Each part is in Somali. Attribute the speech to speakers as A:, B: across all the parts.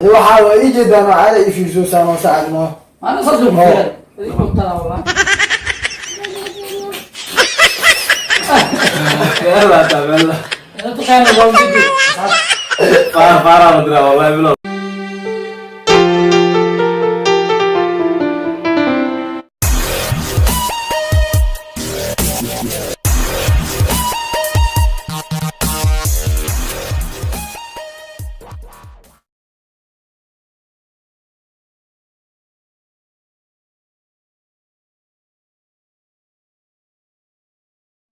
A: Waxaa waa ii jeedaan oo caada ii fiirsoosaan oo sacadno.
B: Maana saas lagu fiiray. Adiga ku talaa walaa.
C: Yalla taabella.
B: Ina taqaana waa midi.
C: Faar faaraa la diraa wallahi bilow.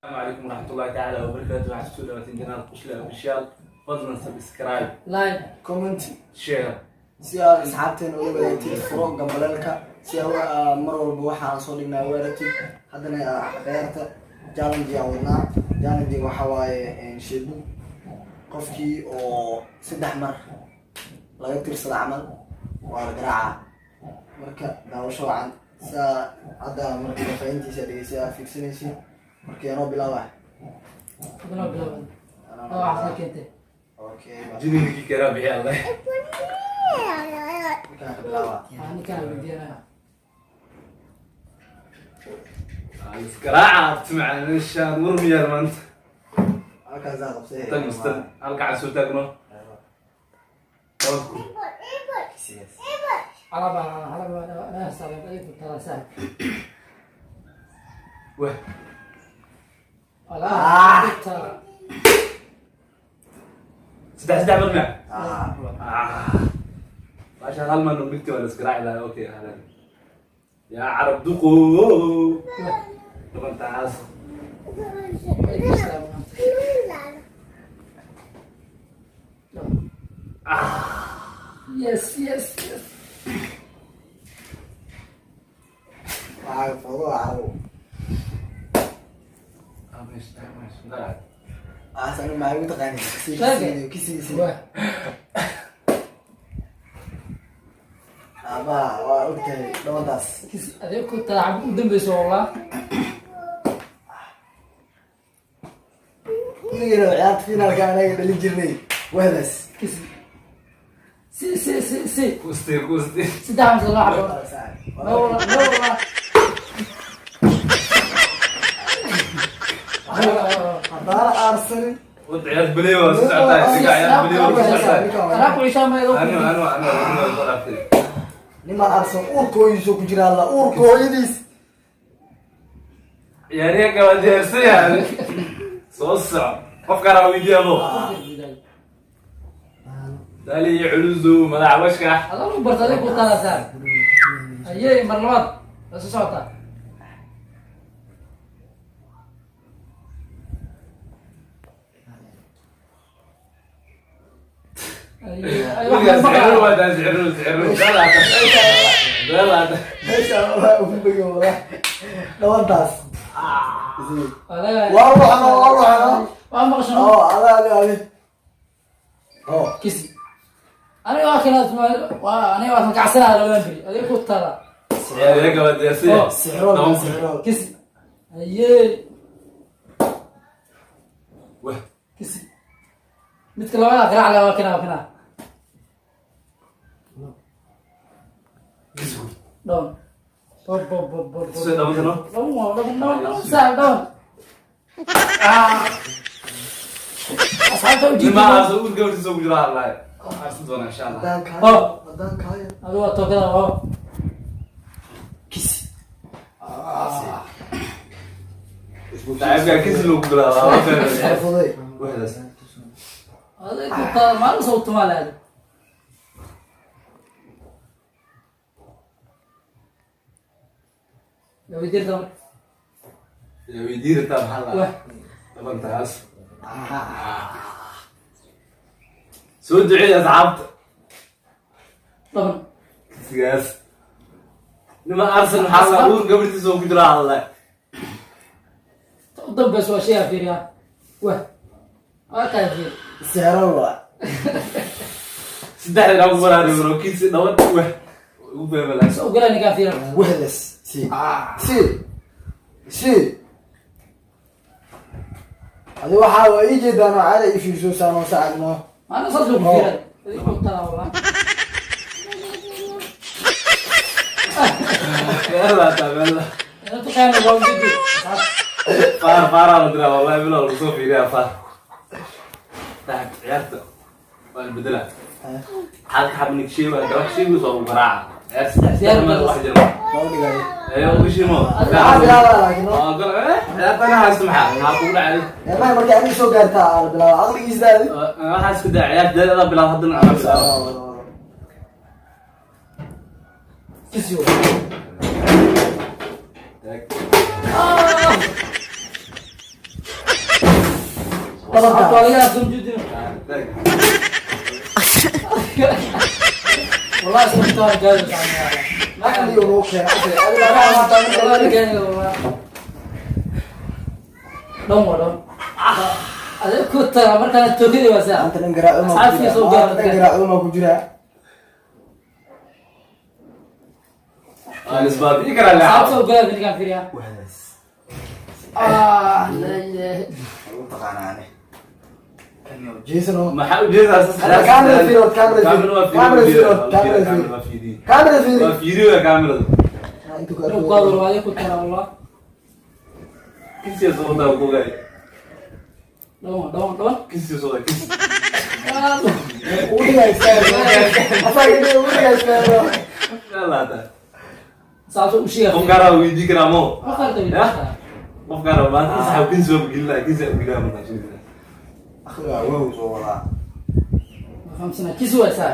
C: السلام عليكم ورحمة الله تعالى وبركاته. Waxaad kusoo dhawaateen janaalka Qusle Official. Fadlan subscribe,
B: Like.
A: Comment,
C: share.
A: Si aad asxaabteena ula wadaagtid, furo gambaleelka si aa mar walba waxaan soo dhignaa u aragtid. Haddana ciyaarta challenge aan wadnaa. Challenge waxaa waaye sheebug, qofkii oo saddex mar laga tirsada camal waa la garaacaa. Marka daawasho wacan. Saa hadda marka fafahintiisa dhegeysay aad fiirsanaysid, marka yanoo bilaaba.
B: Aduna bilaaban. Oo waxaad keentay.
A: Okay.
C: Jininkii karaa bixi Allah.
A: Markaan ka bilaaba.
B: Ah, ninkaan weydiinaya.
C: Isgaraaca timca meeshaan murmiyaan maanta.
A: Halkaasaa qabsay.
C: Tag mustan halka aan soo taagno. Tobanku.
B: Alaba alaba ana salam adiga ku talaa sah.
C: Wah.
B: Walaa. Ku talaa.
C: Saddex saddex mar miya?
A: Ah.
C: Ah. Maasha hal mar numigti waa la isgaraaci lahaa. Okay, ahlan. Yaa carab duqo. Tobantaas.
B: Adiga salaam. Yes, yes, yes.
A: Waxaa foodo carabo.
C: Ah, meesha, meesha. Garaac.
A: Aas anigu maxay ugu taqaanay?
B: Sheege.
A: Kisiisi.
B: Wah.
A: Aabaha waa ogtahay dhabantaas.
B: Kis adiga ku talaa u dambeyso walaa.
A: Kuligeena ciyaarta finaalka anaga dhalin jirnay wahdaas.
B: Kis. Si si si si.
C: Kusti, kusti.
B: Saddex mise laba xabo. No walaa, no walaa.
A: Haddaana aarsanin.
C: Wad ciyaar baleeyo waa soo socotaa. Siga ciyaar baleeyo waa soo socotaa.
B: Anaa ku ciishaa
C: Anu anu anu anu soo dhaaftay.
A: Nimaan aarsan uurka hooyadiisoo ku jira alla uurka hooyadiis.
C: Ciyaaryahanka waa diyaarsan yahay. Soo soco. Qofka raa weydiiyo. Dali iyo culusu madax washka.
B: Adaa lagu barta adiga ku talaa saar. Ayey mar labaad waa soo socotaa. Ayey, ay, wax
C: Wiilkaas
B: ma
C: sicirro
B: maqlaa.
C: waa taa sicirro sicirro. Dalaata. Dalaata.
A: Meesha walaa ugu begin walaa dhabantaas.
B: Waa
A: Waa ruuxano, waa ruuxano.
B: Waa maqashan.
A: Oo ada adi adi oo.
B: Kisi. Aniga waa kala waa aniga waa kacsanaa labadan beri. Adiga ku talaa.
C: Ciyaaryahanka waa diyaarsan yahay.
A: Sixrool sixrool.
B: Kisi. Ayey.
C: Wah.
B: Kisi. Midka labaad garaac leh waa kana waa kana.
C: Kisku.
B: Dhon. Bob bob bob bob.
C: Soo dhawaad no.
B: Dhon waa dhon dhon dhon saa dhon. Ah. Asxaabta u
C: Nima
B: jiidin.
C: aas uur gabadhiisa ugu jira Allah. Aarsan doona insha Allah.
A: Haddaan kaayo.
B: Oh.
A: Haddaan kaayo.
B: Adigu waa tookada oo.
A: Kisi.
C: Saaxiibka kisi loo ku bilaabaa. Waa fahmay.
A: Fuday.
C: Wahdaas.
B: Adiga ku talaa maalin soo tumaa lahayd. Yaa weydiin doona.
C: Yaa weydiin rabtaa maxaa la?
B: Wah.
C: Dhabantaas. Soo duceey asxaabta.
B: Dhaban.
C: Kisigaas. Nima Arsenal maxaa la uur gabadhiisa ugu jira Allah.
B: Ta u dambeyso waa shay aan fiiriyaa. Wah. Waa kaa fiir.
A: Sixrool waa.
C: Saddex ilaa ugu baraari bro kisi dhaban wah. Ugu fahmay laakiin.
B: Soo galaa ninkaan fiiriyaa.
A: Wahdas si si si adi waxaa waa ii jeedaan oo caada ii fiirsoosaan oo sacadno.
B: Maana saas lagu fiiray. Adiga ku talaa walaa.
C: Meelaa taa meelaa.
B: Taqaana waa midi.
C: Faar faaraa la diraa, wallahi bilow lagu soo fiiriyaa faar. Saaxib, ciyaarta waa la bedelaa. Halka xab nig sheego, hadda wax sheegayso waa lagu garaaca. Ciyaar saddex meel wax jira.
A: Ma u dhigay?
C: Ee, ugu shimo.
A: Maxaa bilaabaa laakiin, no?
C: Waa gol, ciyaarta ana haysto, maxaa kugu dhacay?
A: Ee, markay adiga soo gaartaa la bilaaba caqligiisdaadi.
C: Waxaa isku daa ciyaarta dad adaa bilaab, haddana anaa bilaabo.
B: Kisiyo.
C: Taag.
B: Asxaabta waa laga yaabaa judin.
C: Taag.
B: Wallahi sababta waa gaari.
A: Caqliga lagu keenay.
B: Wallahi gaari wallahi. Dhan waa dhan. Adiga ku taga markaan tookadii waa saa.
A: Maanta dhan garaacuma ku
B: Asxaabtii
A: jira.
B: soo
A: Maanta dhan
B: gaartay.
A: garaacuma ku jira.
C: Waa la isbaabi'i karaa
B: Asxaabta
C: leexa.
B: soo gaari ninkaan fiiriyaa.
A: Wahdaas.
B: Ah, la ilaaha.
A: Lagu taqaanaa ane. Kan yo, Jason oo.
C: Maxaa ujeedaa sas?
A: Kaamera fiiro, kaamera
C: Kaamera waa
A: fiiro. Kaamera
C: fiiro.
A: fiiro, kaamera
C: Kaamera
A: fiiro.
C: waa fiiriyo.
A: Kaamera fiiro.
C: Waa fiiriyo kaamerada.
A: Intuu ka
B: Inuu
A: arko.
B: ku hadlo waa adiga ku taga wallah.
C: Kisiya soo wadaa kuugay.
B: Dhan waa dhan dhan.
C: Kisiya soo wadaa kisi.
A: Ugu dhigay istaag. Asaga dhigay, ugu dhigay istaag.
C: Meelaa taa.
B: Asxaabta u sheega.
C: Qof gaaraa weydii karaa mo.
B: Ma qarta.
C: Ya? Qof gaaraa maanta saxaab kinsi waa gelinaa, kinsi waa gelinaa markaan sheegay.
A: Akhriga waa soo wadaa.
B: Fahamsana kisi waa saa.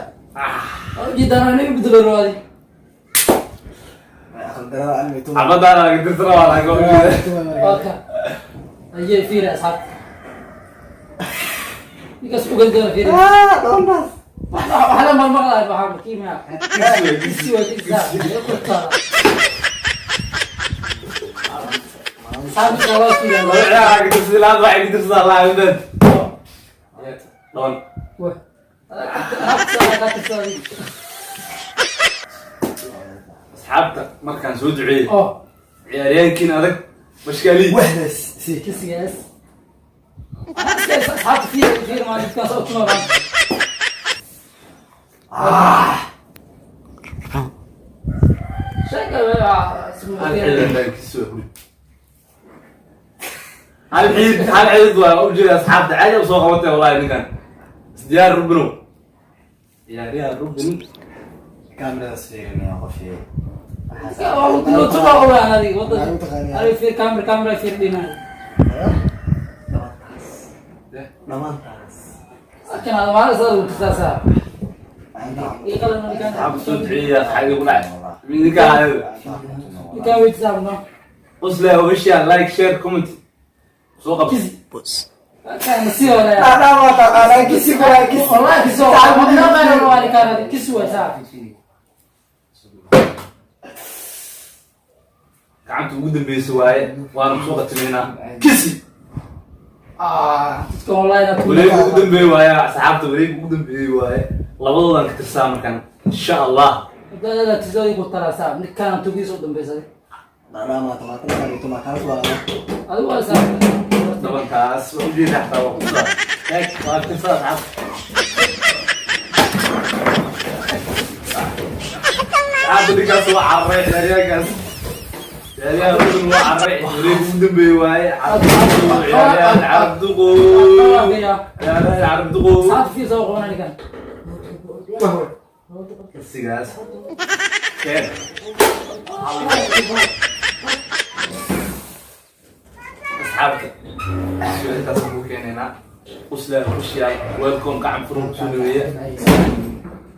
B: Waa ujeedaan aniga bedelo raadi.
A: Aqal darada aan mito.
C: Xabadaana laga tirsana waa laga ujeeda.
B: Waa ka. Ayay fiiri asxaabta. Ninkaas ugan doona fiiri.
A: Ah, dhoontaas.
B: Waxa la maqmaqlahay waxaa kiima. Kisi waa kisi. Ku taga. Asxaabta waa fiiri.
C: Laba ciyaar laga tirsaday, laad waxay ka tirsadaa laa intaad. Dhon.
B: Wah. Asxaabta ka tirsaday.
C: Asxaabta markaan soo duceeyey.
B: Oh,
C: Ciyaaryahankiin adag mashkaali.
A: Wahdaas. Si.
B: kisigaas. Asxaabta fiiri fiiri ma ninkaas oo tuma baan.
A: Ah.
B: Sheega waa
C: Hal ciidan baa kisi waa kuli. Hal ciid, hal ciid waa u jeeda asxaabta caadi u soo qabatay wallahi ninkan. Isdiyaar Rubino. Ciyaaryahan Rubin.
A: Kaamiradaas fiirinaya qofkii.
B: Tuma waa adiga
A: Maxaa
B: wadan.
A: u taqaanaa?
B: Ari fiir camera camera fiir dhinac.
A: Dhammaantaas.
B: Kan aad waa soo ugu tirsaa. Ii qalan ninkaan.
C: Asxaabta soo duceeyey asxaabta ku dhacay. Ninka ahayd.
B: Ninkaan way tisaabno.
C: Qosle official, like, share, comment. Soo qabso.
B: Kisi. Kan si wala.
A: Dhaadhaa waa taqaanaa, kisi waa kisi.
B: Wallahi kisi waa. Ma ma waa ninkaan kisi waa saa.
C: Gacanta ugu dambeysa waaye, waana kusoo qatimaynaa. Kisi.
B: Ah, dadka wallahi na
C: Wareegga ugu dambeeyey waaye asxaabta, wareegga ugu dambeeyey waaye. Labadoodan ka tirsaa markaan insha Allah.
B: Dada tisoo ku tarasa ninkaan tugiis u dambeysay.
A: Dhaadhaa maanta maanta markaan ito maakaas waa.
B: Adigu waa saa.
C: Dhabankaas waa ujeeda xataa waa kusaa. Taag, waa tirsaa asxaabta. Asxaabta ninkaas waa cararay ciyaaryahankaas. Ciyaaryahan Rubin waa cararay, wareegga ugu dambeeyey waaye. Carabduqow, ciyaaryahan Carabduqow. Ciyaaryahan Carabduqow.
B: Asxaabta fiir soo qabanaa ninkaan.
C: Kisigaas. Keen. Asxaabta su-aalkaas ku keenaynaa. Quslaan official, welcome, gacan furan kusoo dhaweeya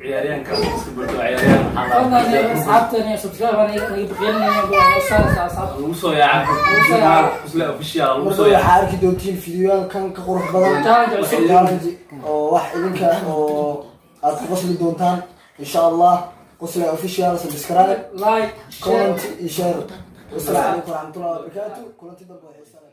C: ciyaaryahankaas iska barto ciyaaryahan waxaa la
B: Fadlan asxaabta subscribe aan naga bixinayna waa saar asxaabta.
C: lagu soo yaaca Quslaan official lagu
A: Marka
C: soo yaaca.
A: waxaa arki doontiin fiidiyoyaal kan ka qurux badan.
B: Challenge cusub.
A: Challenge oo wax idinka oo aad ku qosli doontaan insha Allah. Qosla Official, subscribe,
B: like, share.
A: Comment iyo share. Wasalaamu calaykum waraxmatullahi wabarakaatu. Kulanti dambe oo xiiso leh.